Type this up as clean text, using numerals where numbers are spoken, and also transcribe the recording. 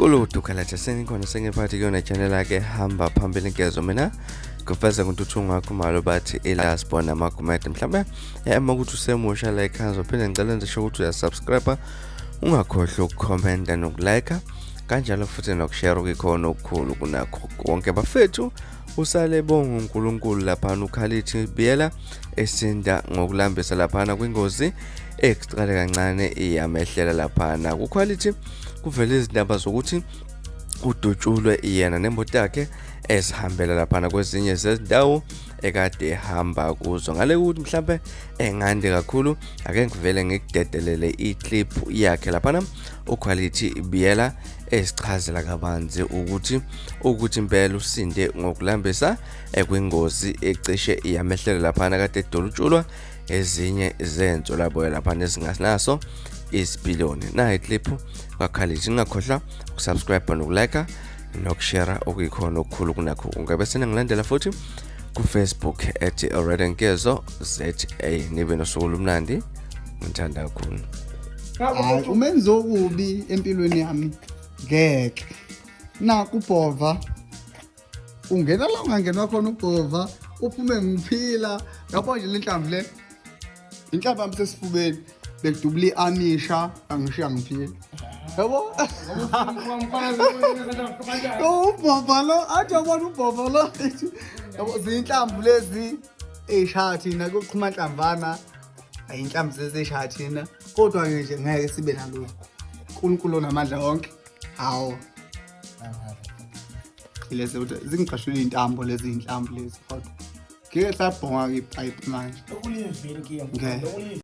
Khuludu Khalaja sengikhona sengiphathi kuyona channel yakhe hamba phambili ngezo mina kufeza nguntuthungo wakho malo bathi ilasbona amagumede mhlawumbe uma ukuthi usemusha la ekhaya uzophinde ngicela nje sho ukuthi uyasubscribe ungakhohlwa ukukhomenta nokulike kanjalo futhi nokushare okuyikhona okukhulu kunakho konke bafethu. Usale bonga uNkulunkulu laphana uKhalithi Biyela esinda ngokulambisa laphana kwingozi eqale kancane iyamehlela laphana kuQuality. Kuvele izindaba zokuthi udutshulwe yena nemoto yakhe esihambela laphana kwezinye zezindawo ekade ehamba kuzo. Ngale ukuthi mhlambe engande kakhulu, ake ngivele ngikudedelele iclip yakhe laphana uQuality Biyela esichazela kabanzi ukuthi impela usinde ngokulambisa ekwingozi ecishe iyamehlela laphana kade edolutshulwa ezinye zenzo labo laphana ezingasinaso isipiliyoni. Nayi iclip kaKhalid. Ngingakhohlwa ukusubscribe nokulike nokushare okuyikhona okukhulu kunakho konke, bese ningilandela futhi ku-Facebook @RedNkezo ZA. Nibe nosuku olumnandi, ngithanda kakhulu. Hayi, umenzi okubi empilweni yami ngeke. Naku ubhova ungena la ungangenwa khona, ubhova uphume ngiphila. Yabo nje le nhlamvu le, inhlamvu yami sesifubeni bekudubula i-amisha angishiya ngiphila, yabo. Ubhova lo athi yabona ubhova lo, yabo zinhlamvu lezi ey'shaya thina kuqhuma nhlamvana, ayinhlamvu zezishaya thina, kodwa-ke nje ngeke sibe nalutho. Unkulunkulu onamandla wonke. Hawu, lezi zingicashule iy'ntambo lezi, iy'nhlamvu lezi, kodwa ngeke sabhonga-ke ipayipi manje. Ngeke.